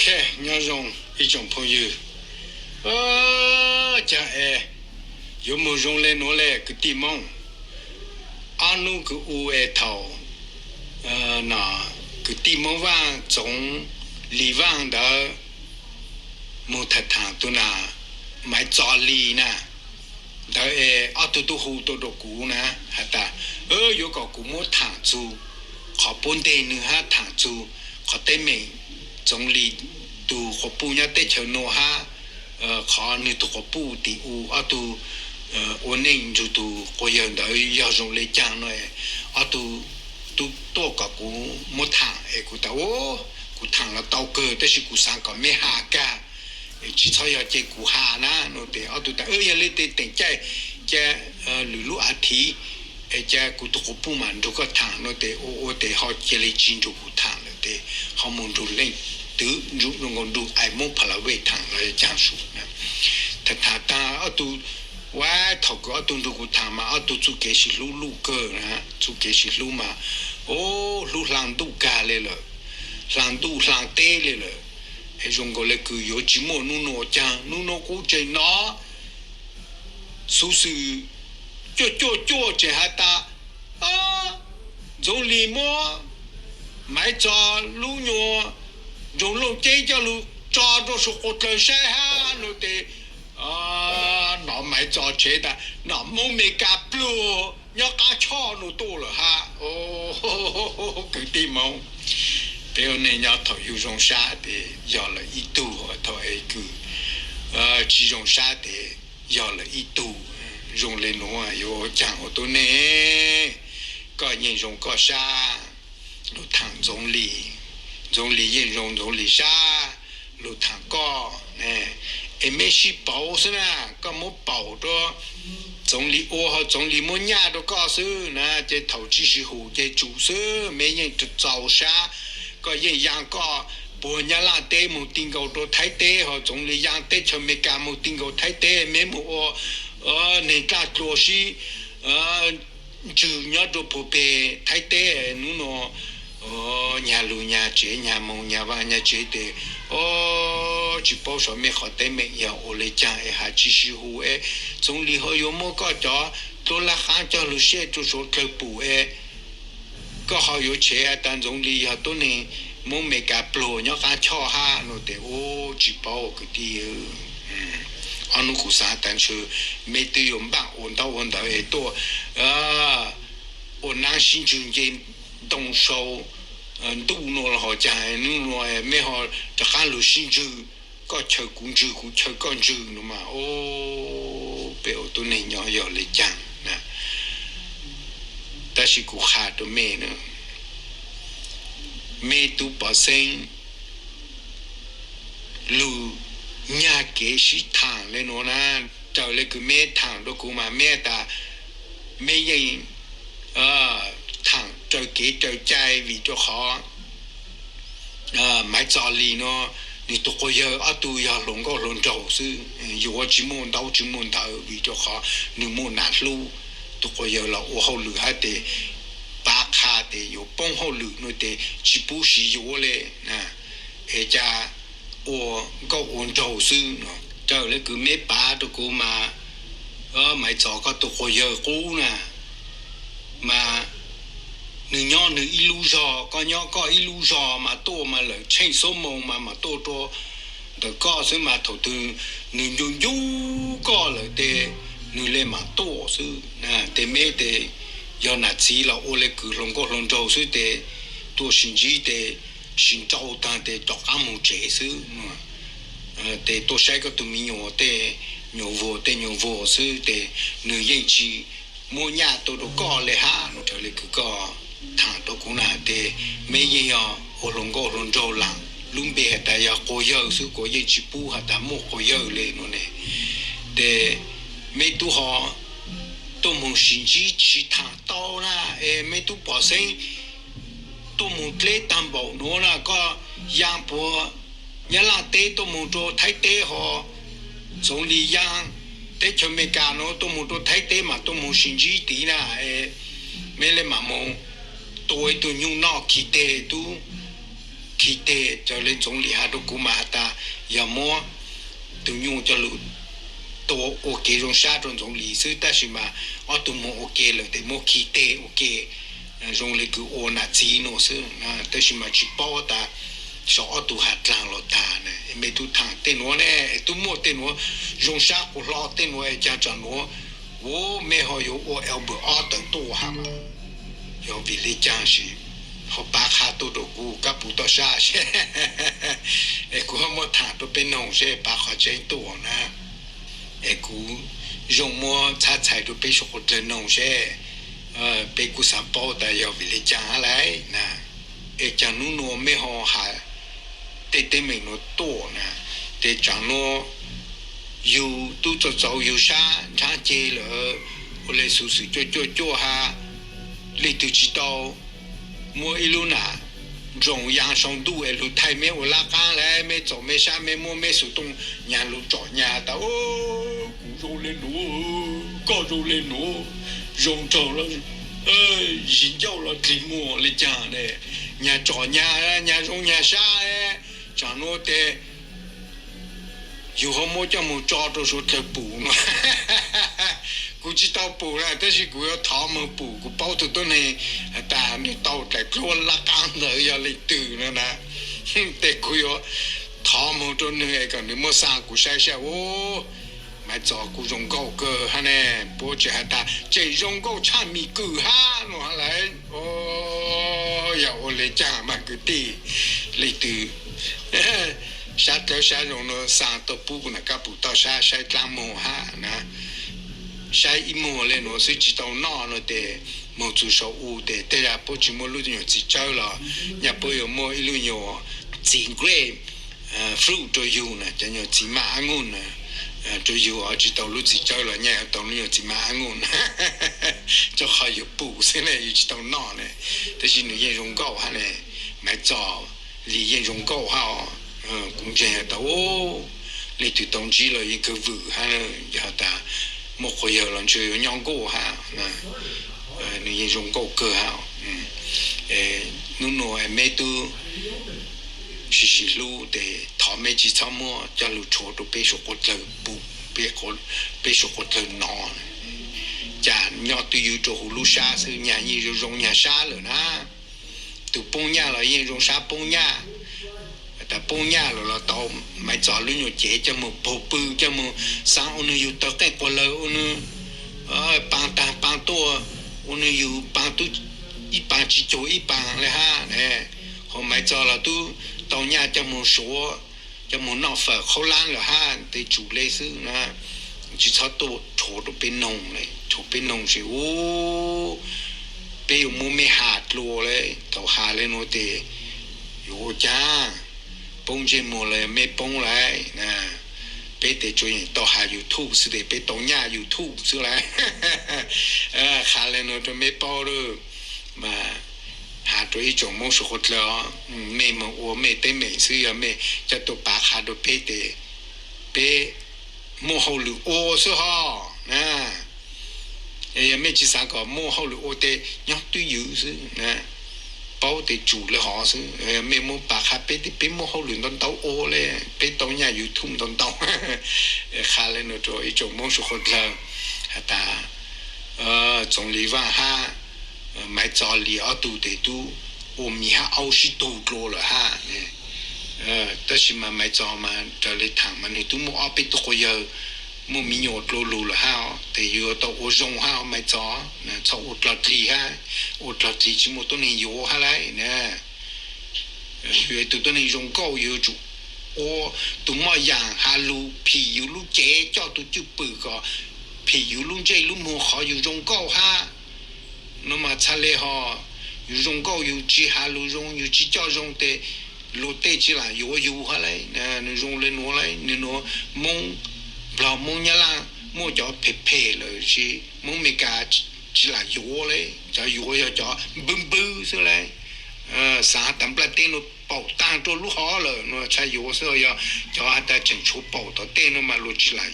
Khe, nyob zoo ib tsoom phooj ywg. Caag es yuav moog zoo le nuav le kwv tij Moob. Ob nub kws u es thaum no kwv tij Moob Vaaj, Txoov Lis Vaaj ntawd moog thaam thaam tug na, Maiv Txos Lis na, ntawd es ob tug tub hu tau rua kuv na, has tas yuav kom kuv muab thaam txug qhov puab nteg nwg hab thaam txug qhov teeb meem Txoov Lis tug quas puj nyob teb chaws nuav hab qhov nwg tug quas puj tim u ob tug ua neej nrug tug quas yawg ntawd yog zoo le caag no, ob tug tub tuaj kom kuv muab thaam es kuv tas, kuv thaam los tau kawg tab sis kuv xaav kom mej has kag, tsi txhob yog cia kuv has na no tes ob tug tas, yog le tes teem caij ca lwm lub a thiv es ca kuv tug quas puj mam nrug koj thaam no tes ua ua tes ho cia le tsi nrug kuv thaam lawm tes ho moog nrug leej twg, nrug ais Moob Pha La Vej thaam los yog caag su. Thaam thaam taag ob tug, ua thaum kws ob tug nrug kuv thaam mas ob tug txuj kev sib hlub luj kawg na, txuj kev sib hlub mas hlub hlaa ntuj kag le lawm, hlaa ntuj hlaa teb le lawm. Es zoo nkaus le kws yuav tsi muaj nub nua caag, nub nua kuv tseem nov xuv xwm cuaj cuaj cuaj tseem has tas, Ntxoov Lis muab Maiv Txos lub nyuas nroog Looj Ceeb coj lug tso rua saum quas dlawg saib hab no tes nov Maiv Txos tshev tas, nov Moob Mes Kas pluag nyob qaab choj nuav tuaj lawm hab. Kwv tij Moob, peb ua neej nyob thaum yug zoo sab tes yog lawm ib tug, thaum es kws tsi zoo sab tes yog lawm ib tug. Zoo le nuav yuav ua caag ua tuab neeg? Koj yeej zoo koj sab, lug thaam Ntxoov Lis, Ntxoov Lis yeej zoo Ntxoov Lis sab, lug thaam koj. Es mej sib pauv xwb na, koj muab paum rua Txoov Lis ua ho Txoov Lis muab nyaj rua koj xwb na, ces thaum tsi sib hum ces tsum xwb. Mej yeej txaus sab, koj yeej yaa koj puag Nyab Laj teb moog ti nkaus rua Thaib teb, ho Txoov Lis yaa teb chaws Amelikas moog ti nkaus Thaib teb, mej moog ua neeg dlaaj dlua sib ntswg nyob rua puag peg Thaib teb. Nub nua nyag lug nyag tsev, nyag moog nyag vaaj nyag tsev tes, o, tsi paub saib mej qhov teeb meem yog ua le caag es has tsi sib hum es Txoov Lis ho yuav muab koj cov dluab laj qaab coj lug siab rua suav dlawg pum es koj ho yuav tshev has tas Ntxoov Lis yog tuab neeg Moob Mes Kas pluag nyob qaab choj hab no tes, u, tsi paub kwv tij. Ob nub kuv xaav tas ntshe mej twb yuav npaaj ua ntaub ua ntawv es tuaj ua naab sib ntswg nce ntoo sau ntuj nua los ho caag, nub nua mej ho rov qaab lug sib ntswg, koj chaw kuv ntswg kuv chaw koj ntswg no mas, o, peb ua tuab neeg nyob yog le caag na. Tab sis kuv qha rua mej na, mej tub Pov Xeeb lug nyag kev sib thaam le nuav na, raws le kws mej thaam rua kuv mas mej tas mej yeej thaam raws kev raws cai vim rua qhov Maiv Txos Lis no nwg tug quas yawg ob tug yog hluas nkauj hluas nraug xwb, yuav tsi muaj ntaub tsi muaj ntawv vim rua qhov nwg muaj nam hlub. Tug quas yawg los ua hauj lwm hab tes pav qha tes yuav poob hauj lwm no tes tsi pub siv yuav le, es ca ua nkauj ua nraug xwb no. Raws le kws meb pav rua kuv mas Maiv Txos koj tug quas yawg qub na, mas nwg nyob nwg ib lub zog, koj nyob koj ib lub zog mas tuaj mas lawm tsheej xuab moos mas mam tuaj rua ntawm koj xwb mas thaum twg nwg ncu ncu koj lawm tes nwg le mam tuaj xwb. Tes meb tes yog nam txiv los ua le kws hluas nkauj hluas nraug xwb tes tuaj sib ntsib tes sib nrau taag tes rov qaab moog tsev xwb. Tes tuaj saib koj tug me nyuam tej nyuam vuag tej nyuam vuag xwb tes nwg yeej tsi muab nyaj tuaj rua koj le hab no. Raws le kws koj thaam rua kuv na tes meb yeej yog ua hluas nkauj hluas nraug laag, lub npe has tas yog quas yawg xwb, kuv yeej tsi pub has tas muaj quas yawg le no ne. Tes meb tub ho tuaj moog sib ntsib sib thaam tau na, es meb tub Pov Xeeb tuaj moog dleb taag npaum nuav na, koj yaa puag Nyab Laj teb tuaj moog rua Thaib teb ho Txoov Lis yaa teb chaws Amelikas nuav tuaj moog rua Thaib teb mas tuaj moog sib ntsib tid na. Meb le mam moog tua ib tug nyuj noj khi teg tub khi teg. Cov li Ntxoov Lis has rau kuv mas has tas yog muab tus nyuj coj lug tua ua kev zoo sab rau Ntxoov Lis xwb, tab sis mas ob tug moog ua ke lawm tes muab khi teg ua ke zoo li kws ua nam txiv nuav xwb. Tab sis mas tsis paub tas saum ob tug has dlaag los tag na. Mej tub thaam tej nuav ne, tub muaj tej nuav zoo sab quas hlo tej nuav es caag tsam nuav, u, mej ho yuav ua Albert ob tawm tuaj hab mas. Yog vim le caag sis ho pav qha tuaj rau kuv kab pug toj sab seb, es kuv ho muab thaam rau peb noog seb pav qhov tseeb tuaj na. Es kuv zoo muab txhab txhais rau peb suav quas dlawg noog seb peb kuj xaav paub tas yog vim le caag hab lauj na. Es caag nub nuav mej ho has tej teeb meem nuav tuaj na, tes tsam nuav yug tub txaus txaus yug sab nrhav ceg lawm, ua le xuv xwm cuaj cuaj cuaj hab, leej twg tsis tau muab ib lub nam nroos yaa sau ntuj es lug thaij meb ua lab qaab lauj, meb txaus meb sab meb muab meb xuv tooj nyag lug tsom nyag tas, kuv zoo le nuav, koj zoo le nuav, zoo nraug los, zis ncauj los dlig muag le caag ne, nyag tsom nyag, nyag zoo nyag sab, tsam nuav tes yug ho muab coj moog tso rau suav dlawg pum no. Kuv tsis tau pum na, tab sis kuv yuav thov moog pum, kuv paub tug tuab neeg has tas nwg tau dlaim dluab lab qaab ntawd yog leej twg no na. Tes kuv yuav thov moog rau nwg es kom nwg muab xa kuv saib saib. U, Maiv Txos kuj zoo nkauj kawg hab ne, puab tseem has tas tseem zoo nkauj tshaj Mis Kws hab no hab lauj. Yog ua le caag mas kwv tij, leej twg sab dlawb sab zoo no xa tuaj pub kuv nam kab pum toj sab saib dlaab muag hab na. Saib ib muag le nuav xwb tsis tau noj no tes moog txug saum u tes tej zag puab tsis muaj lub nyuam txiv tsawb los nyaj puab yuav muaj ib lub nyuam txiv grape fruit rau yug na, cov nyuam txiv maj ab nuj na, rau yug os. Tsis tau lub txiv tsawb los nyaj yuav tau lub nyuam txiv maj ab nuj, rau qhov yug pum xwb ne, yug tsis tau noj ne. Tab sis nws yeej zoo nkauj hab ne, Maiv Txos li yeej zoo nkauj hab os. Kuv ntseeg has tas leej twg tau ntsib los yeej kawg vwm hab, yog has tas muaj quas yawg los ntshe yuav nyob nkuaj hab. Nws yeej zoo nkauj kawg hab. Nub nuav meb tub sib sib hlub tes thov meb tsis txhob muab coj lug rhuav rau peb suav quas dlawg pum, peb suav quas dlawg nov. Cas nyob twj ywm rau huv lub sab xwb, nyag yeej zoo zoo nyag sab lawm na. Tus poob nyaj los yeej zoo sab poob nyaj. Tas poob nyaj lawm los tau Maiv Txos lub nyuam cev coj moog puag pw, coj moog xaav ua nwg yug tawg qeej quas lawg, ua nwg paag taag paag tuaj, ua nwg yug paag tub ib paag tsis cuag ib paag le hab. Ho Maiv Txos los tub tau nyaj coj moog suav, coj moog noj fawm khaub laab lawm hab, tes tsum le xwb na. Tsis txhob tuaj rhuav rau peb noog le, rhuav peb noog seb u, peb yuav muab meb has dlua le. Thaus has le nuav tes yuav ua caag, poob ntsej muag los yog meb poob lauj. Peb tes tsuas yeem tau has YouTube xwb tes peb tau nyaj YouTube xwb lauj. Qha le nuav rau meb paub lawm mas, has rau ib tsoom Moob suav quas dlawg, mej moog ua mej teeb meem xwb, yog mej coj tuaj pav qha rau peb tes peb muaj hauj lwm ua xwb hos. Yog mej tsis xav kom muaj hauj lwm ua tes nyob twj ywm xwb, paub tes tsum le hov xwb. Mej muab pav qha peb tes peb muaj hauj lwm ntau ntau ua le, peb tau nyaj YouTube ntau ntau. Qha le nuav rau ib tsoom Moob suav quas dlawg has tas Txoov Lis Vaaj hab Maiv Txos Lis ob tug tes tub ua miv hab aub sib tug dlua lawm hab. Tab sis mas Maiv Txos mas raws le thaam mas nwg tub muaj ob peb tug quas yawg muaj miv nyuas dlua lug lawm hab, tes yuav tau ua zoo hab Maiv Txos, txhob ua dlog dlig hab, ua dlog dlig tsis muaj tuab neeg yuav hab lauj. Yug tus tuab neeg zoo nkauj yug yuav tsum ua tus moj yaam has lug phim yug lub cev, coj tus cwj pwm kom phim yug lub ntsej lub muag qhov yug zoo nkauj hab. No mas txhaj le hos, yug zoo nkauj yug tsis has lug zoo, yug tsis coj zoo tes luag tej tsis lam yuav yug hab lauj. Nws zoo le nuav lauj, nws nuav Moob Nplog Moob Nyab Laj muaj cov phem phem lawm sis Moob Amelikas tsis lam yuav lauj, cov yuav yog cov npwb npwb xwb lauj. Xaav has tas nplaj teb nuav paum taag rua lub hov lawm no txhaj yuav xwb, yog cov has tas tseem tshuav paum tom tej no mas luag tsis lam